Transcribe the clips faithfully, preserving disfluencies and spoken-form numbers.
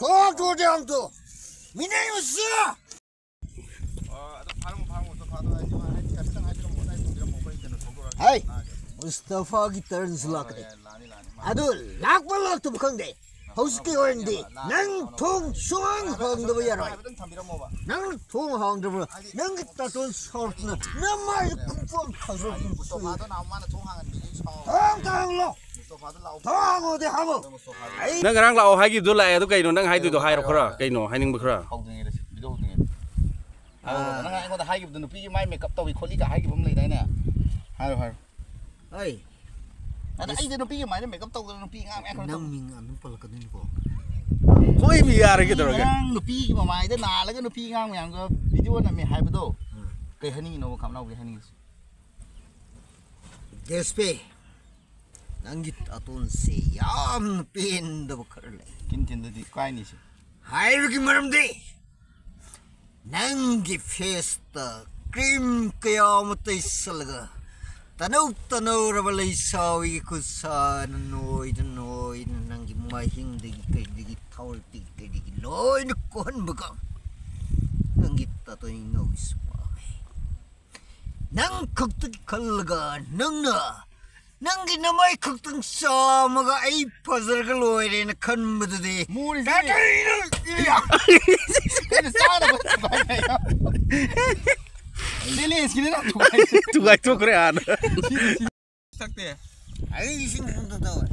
ꯊꯣꯛ ꯊꯣꯛꯑꯗꯤ ꯍꯥꯡꯇꯣ꯫ ꯃꯤꯅꯩ ꯃꯆꯥ! ꯑꯣ, ꯑꯗꯣ ꯐꯥꯔꯝꯃꯣ, ꯐꯥꯔꯝꯃꯣ, ꯃꯨꯁꯇꯐꯥꯗꯣ ꯍꯥꯏꯗꯤ ꯃꯥ ꯍꯥꯏꯗꯤ ꯈꯤꯇꯪ ꯍꯥꯏꯕꯤꯔꯝꯃꯣ, ꯑꯩ ꯊꯝꯕꯤꯔꯝꯃꯣ, ꯑꯩꯈꯣꯏ ꯀꯩꯅꯣ ꯊꯧꯗꯣꯔꯛꯑꯒꯦ꯫ ꯍꯥꯏ, ꯂꯥꯛꯑꯒꯦ꯫ ꯃꯨꯁꯇꯐꯥꯒꯤ ꯇꯔꯟꯁꯨ ꯍꯣꯏ, ꯂꯥꯛꯀꯅꯤ꯫ ꯍꯣꯏ, ꯂꯥꯛꯑꯅꯤ, ꯂꯥꯛꯑꯅꯤ꯫ ꯃꯥ ꯑꯗꯨ ꯂꯥꯛꯄ ꯂꯥꯛꯇꯕ ꯈꯪꯗꯦ꯫ ꯍꯧꯖꯤꯛꯀꯤ ꯑꯣꯏꯅꯗꯤ ꯂꯥꯛꯑꯅꯤ, ꯅꯪ ꯂꯥꯛꯑꯅꯤ꯫ ꯊꯣꯡ ꯁꯨꯍꯥꯡ ꯍꯥꯡꯗꯕ ꯌꯥꯔꯣꯏ꯫ ꯍꯥꯏꯐꯦꯠꯇꯪ ꯊꯝꯕꯤꯔꯝꯃꯣꯕ꯫ ꯅꯪ ꯊꯣꯡ ꯍꯥꯡꯗ꯭ꯔꯕ ꯍꯥꯏꯗꯤ ꯅꯪꯒꯤ ꯇꯥꯇꯣꯟ ꯁꯥꯎꯔꯛꯇꯅ ꯅꯃꯥꯏꯗ ꯈꯨꯄꯥꯛ ꯊꯥꯖꯤꯜꯂꯛꯀꯅꯤ꯫ ꯃꯨꯁꯇꯐꯥꯗꯣ ꯅꯍꯥꯟ ꯃꯥꯅ ꯊꯣꯡ ꯍꯥꯡꯍꯟꯕꯤꯒꯤ ꯁꯥꯎ-, ꯊꯣꯡ ꯑꯝꯇ ꯍꯥꯡꯂꯣ꯫ ꯃꯨꯁꯇꯐꯥꯗꯣ ꯂꯥꯛꯑꯣ꯫ ꯊꯣꯡ ꯍꯥꯡꯉꯣꯗꯤ ꯍꯥꯡꯉꯣ꯫ ꯃꯨꯁꯇꯐꯥꯗꯣ꯫ ꯑꯩ ꯅꯪ ꯉꯔꯥꯡ ꯂꯥꯛꯑꯣ ꯍꯥꯏꯈꯤꯕꯗꯣ ꯂꯥꯛꯑꯦ, ꯑꯗꯨ ꯀꯩꯅꯣ ꯅꯪ ꯍꯥꯏꯗꯣꯏꯗꯣ? ꯍꯥꯏꯔꯣ ꯈꯔ, ꯀꯩꯅꯣ ꯍꯥꯏꯅꯤꯡꯕ ꯈꯔ꯫ ꯍꯧꯗ꯭ꯔꯤꯉꯩꯗ, ꯚꯤꯗꯤꯑꯣ ꯍꯧꯗ꯭ꯔꯤꯉꯩꯗ꯫ ꯍꯥꯏꯔꯣ, ꯑꯥ꯫ ꯅꯪ ꯑꯩꯉꯣꯟꯗ ꯍꯥꯏꯈꯤꯕꯗꯣ ꯅꯨꯄꯤꯒꯤ ꯃꯥꯏ ꯃꯦꯀꯞ ꯇꯧꯏ ꯈꯣꯠꯂꯤꯒ ꯍꯥꯏꯈꯤꯕ ꯑꯃ ꯂꯩꯗꯥꯏꯅꯦ? ꯍꯥꯏꯔꯣ, ꯍꯥꯏꯔꯣ꯫ ꯑꯩ ꯑꯗ ꯑꯩꯁꯦ ꯅꯨꯄꯤꯒꯤ ꯃꯥꯏꯗ ꯃꯦꯀꯞ ꯇꯧꯗꯅ ꯅꯨꯄꯤ ꯑꯉꯥꯡ ꯃꯌꯥꯝ ꯀꯩꯅꯣ ꯅꯪ ꯇꯧ-, ꯃꯤꯡ ꯑꯗꯨꯝ ꯄꯜꯂꯛꯀꯗꯣꯏꯅꯤꯀꯣ꯫ ꯍꯣꯏ, ꯃꯤ ꯌꯥꯔꯦ, ꯀꯩꯗꯧꯔꯒꯦ? ꯉꯔꯥꯡ ꯅꯨꯄꯤꯒꯤ ꯃꯃꯥꯏꯗ ꯅꯥꯜꯂꯒ ꯅꯨꯄꯤ ꯑꯉꯥꯡ ꯃꯌꯥꯝꯒ ꯚꯤꯗꯤꯑꯣ ꯅꯝꯃꯦ ꯍꯥꯏꯕꯗꯣ ꯎꯝ꯫ ꯀꯩ ꯍꯥꯏꯅꯤꯡꯉꯤꯅꯣꯕ, ꯈꯝꯅꯥꯎꯒꯤ ꯍꯥꯏꯅꯤꯡꯉꯤꯁꯦ? ꯗꯦꯁꯄꯦ, ꯅꯪꯒꯤ ꯇꯥꯇꯣꯟꯁꯦ ꯌꯥꯝꯅ ꯄꯦꯟꯗꯕ ꯈꯔ ꯂꯩ꯫ ꯀꯤꯟ ꯊꯤꯟꯗꯗꯤ ꯀꯥꯏꯅꯤꯁꯦ꯫ ꯍꯥꯏꯕꯒꯤ ꯃꯔꯝꯗꯤ ꯅꯪꯒꯤ ꯐꯦꯁꯇ ꯀ꯭ꯔꯤꯝ ꯀꯌꯥ ꯑꯃ ꯇꯩꯁꯜꯂꯒ ꯇꯅꯧ ꯇꯅꯧꯔꯕ ꯂꯩꯁꯥꯕꯤꯒꯤ ꯈꯨꯠꯁꯥꯅ ꯅꯣꯏꯗ ꯅꯣꯏꯗꯅ ꯅꯪꯒꯤ ꯃꯍꯤꯡꯗꯒꯤ ꯀꯩꯗꯒꯤ ꯊꯥꯎꯔꯦꯛꯇꯒꯤ ꯀꯩꯗꯒꯤ ꯂꯣꯏꯅ ꯀꯣꯛꯍꯟꯕꯒ ꯅꯪꯒꯤ ꯇꯥꯇꯣꯟ ꯏꯅꯥꯎꯒꯤꯁꯨ ꯄꯥꯝꯃꯦ꯫ ꯅꯪ ꯈꯛꯇꯒꯤ ꯈꯜꯂꯒ ꯅꯪꯅ ꯅꯪꯒꯤ ꯅꯃꯥꯏ ꯈꯛꯇꯪ ꯆꯥꯝꯃꯒ ꯑꯩ ꯐꯖꯔꯒ ꯂꯣꯏꯔꯦꯅ ꯈꯟꯕꯗꯨꯗꯤ ꯃꯣꯔꯤꯁꯤ ꯇꯥꯇꯣꯟ ꯏꯅꯥꯎ-, ꯏꯌꯥ! ꯑꯩꯅ ꯆꯥꯅꯕ ꯊꯨꯒꯥꯏ ꯍꯥꯏꯌꯣ꯫ ꯆꯦꯂꯦꯟꯖꯀꯤꯅꯦ ꯅꯪ ꯊꯨꯒꯥꯏ꯫ ꯊꯨꯒꯥꯏꯊꯣꯛꯈ꯭ꯔꯦ ꯍꯥꯟꯅ꯫ ꯊꯛꯇꯦ꯫ ꯑꯩ ꯏꯁꯤꯡ ꯐꯨꯠꯇ ꯇꯧꯋꯦ꯫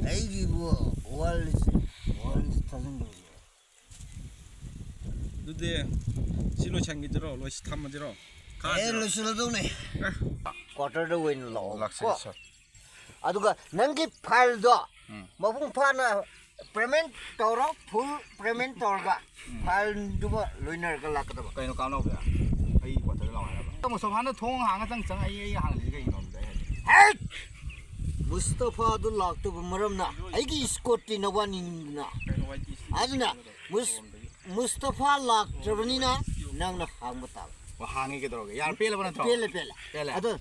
ꯑꯩꯒꯤꯕꯨ ꯋꯥꯔꯜꯁꯦ, ꯋꯥꯔꯜꯁꯦ ꯊꯥꯖꯤꯟꯗꯧꯔꯤꯕ꯫ ꯑꯗꯨꯗꯤ ꯁꯤ ꯂꯣꯏꯁꯟꯈꯤꯗꯣꯏꯔꯣ? ꯂꯣꯏꯁ-, ꯊꯝꯃꯁꯤꯔꯣ? ꯑꯦ, ꯀꯥꯁꯤꯔꯣ? ꯂꯣꯏꯁꯤꯜꯂꯗꯧꯅꯦ꯫ ꯑꯦ꯫ ꯀ꯭ꯋꯥꯇꯔꯗ ꯑꯣꯏꯅ ꯂꯥꯛꯑꯣ, ꯂꯥꯛꯁꯤ, ꯀꯣ? ꯁꯥꯔ꯫ ꯑꯗꯨꯒ ꯅꯪꯒꯤ ꯐꯥꯏꯜꯗꯣ ꯎꯝ꯫ ꯃꯄꯨꯡ ꯐꯥꯅ ꯄꯦꯃꯦꯟ ꯇꯧꯔꯣ, ꯐꯨꯜ ꯄꯦꯃꯦꯟ ꯇꯧꯔꯒ ꯎꯝ꯫ ꯐꯥꯏꯜꯗꯨꯃ ꯂꯣꯏꯅꯔꯒ ꯂꯥꯛꯀꯗꯕ꯫ ꯀꯩꯅꯣ ꯀꯥꯡꯅꯧꯕ? ꯑꯩ ꯀ꯭ꯋꯥꯇꯔꯗ ꯂꯥꯛꯑꯣ ꯍꯥꯏꯔꯕ? ꯃꯨꯁꯇꯐꯥꯅ ꯊꯣꯡ ꯍꯥꯡꯉ ꯆꯪ ꯆꯪ ꯑꯩ, ꯑꯩ ꯍꯥꯡꯉꯤꯁꯦ ꯀꯩꯒꯤꯅꯣ ꯑꯗꯨꯗ ꯑꯩ ꯍꯥꯏꯗꯤ? ꯍꯦꯠ! ꯃꯨꯁꯇꯐꯥꯗꯨ ꯂꯥꯛꯇꯕ ꯃꯔꯝꯅ ꯑꯩꯒꯤ ꯏꯁꯀꯣꯔꯠꯇꯤ ꯅꯕꯥꯅꯤꯅ꯫ ꯀꯩꯅꯣ ꯋꯥꯏ ꯇꯤ ꯁꯤ ꯑꯗꯨꯅ ꯃꯨꯁ-, ꯃꯨꯁꯇꯐꯥ ꯂꯥꯛꯇ꯭ꯔꯕꯅꯤꯅ ꯅꯪꯅ ꯍꯥꯡꯕ ꯇꯥꯕ꯫ ꯑꯣ, ꯍꯥꯡꯉꯤ ꯀꯩꯗꯧꯔꯒꯦ? ꯌꯥꯔꯦ, ꯄꯦꯜꯂꯕ ꯅꯠꯇ꯭ꯔꯣ? ꯄꯦꯜꯂꯦ, ꯄꯦꯜꯂꯦ꯫ ꯄꯦꯜꯂꯦ? ꯑꯗꯣ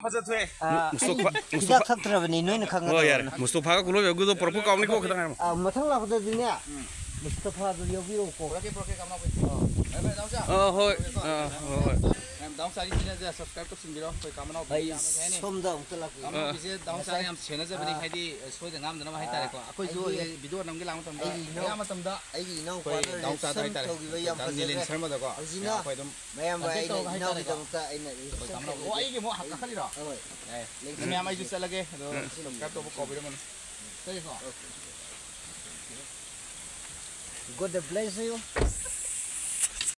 ꯐꯖ ꯊꯣꯛꯑꯦ꯫ ꯑꯥ, ꯃꯨꯁꯇꯣꯐꯥ, ꯑꯩ ꯃꯨꯁꯇꯣꯐꯥ꯫ ꯍꯤꯗꯥꯛ ꯊꯛꯇ꯭ꯔꯕꯅꯤ, ꯅꯣꯏꯅ ꯈꯪꯒꯗꯕꯅꯤ꯫ ꯍꯣꯏ, ꯌꯥꯔꯦ꯫ ꯃꯨꯁꯇꯣꯐꯥꯒ ꯀꯨꯂꯣꯏꯕꯒꯤꯗꯣ ꯄꯨꯔꯛꯄ ꯀꯥꯎꯅꯤꯀꯣ, ꯈꯤꯇꯪ ꯉꯥꯏꯔꯝꯃꯣ꯫ ꯑꯥ, ꯃꯊꯪ ꯂꯥꯛꯄꯗꯗꯤꯅꯦ, ꯃꯨꯁꯇꯐꯥꯗꯨ ꯌꯥꯎꯕꯤꯔꯛꯎꯀꯣ꯫ ꯄꯨꯔꯛꯀꯦ, ꯄꯨꯔꯛꯀꯦ, ꯀꯝꯅꯥꯎ ꯄꯨꯔꯛꯀꯦ꯫ ꯕꯥꯏ ꯕꯥꯏ, ꯗꯥ ꯍꯣꯡꯆꯥ꯫ ꯑꯥ, ꯍꯣꯏ꯫ ꯑꯥ, ꯍꯣꯏ, ꯍꯣꯏ꯫ ꯃꯌꯥꯝ ꯗꯥ ꯍꯣꯡꯆꯥꯒꯤ channelꯁꯦ subscribe ꯇꯧꯁꯤꯟꯕꯤꯔꯣ꯫ ꯑꯩꯈꯣꯏ ꯀꯥ ꯃꯅꯥꯎ ꯑꯩ ꯌꯥꯝꯅ ꯀꯩ ꯍꯥꯏꯅꯤ? ꯁꯣꯝꯗ ꯑꯃꯨꯛꯇ ꯂꯥꯛꯄꯤꯌꯨ꯫ ꯀꯥ ꯃꯅꯥꯎꯒꯤꯁꯦ ꯗꯥ ꯍꯣꯡꯆꯥꯅ ꯌꯥꯝ ꯁꯦꯟꯅꯖꯕꯅꯤ, ꯑꯥ꯫ ꯍꯥꯏꯗꯤ, ꯁꯣꯏꯗ ꯉꯥꯝꯗꯅꯕ ꯍꯥꯏꯇꯥꯔꯦꯀꯣ꯫ ꯑꯥ꯫ ꯑꯩꯈꯣꯏꯁꯨ ꯑꯩꯒꯤ, ꯍꯧꯖꯤꯛ video ꯅꯝꯒꯦ ꯂꯥꯛꯄ ꯃꯇꯝꯗ, ꯑꯩꯒꯤ ꯏꯅꯥꯎ-, ꯑꯌꯥꯝꯕ ꯃꯇꯝꯗ ꯑꯩꯒꯤ ꯏꯅꯥꯎꯄꯥꯗ ꯑꯩꯈꯣꯏ ꯗꯥ ꯍꯣꯡꯆꯥꯗ relation ꯍꯥꯏꯇꯥꯔꯦ꯫ ꯇꯧꯈꯤꯕ ꯌꯥꯝ ꯗꯥ ꯅꯤꯂꯦꯟ ꯐꯖꯈ꯭ꯔꯦ꯫ ꯁꯔꯃꯗꯀꯣ꯫ ꯍꯧꯖꯤꯛꯅ ꯑꯩꯈꯣꯏ ꯑꯗꯨꯝ ꯃꯌꯥꯝꯕ contact ꯑꯩꯅ ꯇꯧꯔꯒ ꯍꯥꯏꯇꯥꯔꯦꯀꯣ꯫ ꯏꯅꯥꯎꯒꯤꯗꯃꯛꯇ ꯑꯩꯅ ꯑꯩꯈꯣꯏ relation ꯀꯥ ꯃꯅꯥꯎ꯫ ꯇꯧꯖꯒꯦ꯫ ꯑꯣ, ꯑꯩꯒꯤ ꯑꯃꯨꯛ ꯍꯥꯞꯀꯠꯈꯜꯂꯤꯔꯣ? ꯍꯣꯏ꯫ ꯌꯥꯏ꯫ Relation ꯃꯌꯥꯝ ꯑꯩꯁꯨ ꯇꯧꯖꯒꯦ꯫ ꯆꯠꯂꯒꯦ꯫ ꯑꯗꯣ ꯎꯝ꯫ Subscribe ꯇꯧꯕ ꯀꯥꯎꯕꯤꯔꯝꯒꯅꯨ꯫ ꯆꯠꯂꯦꯀꯣ? God bless you.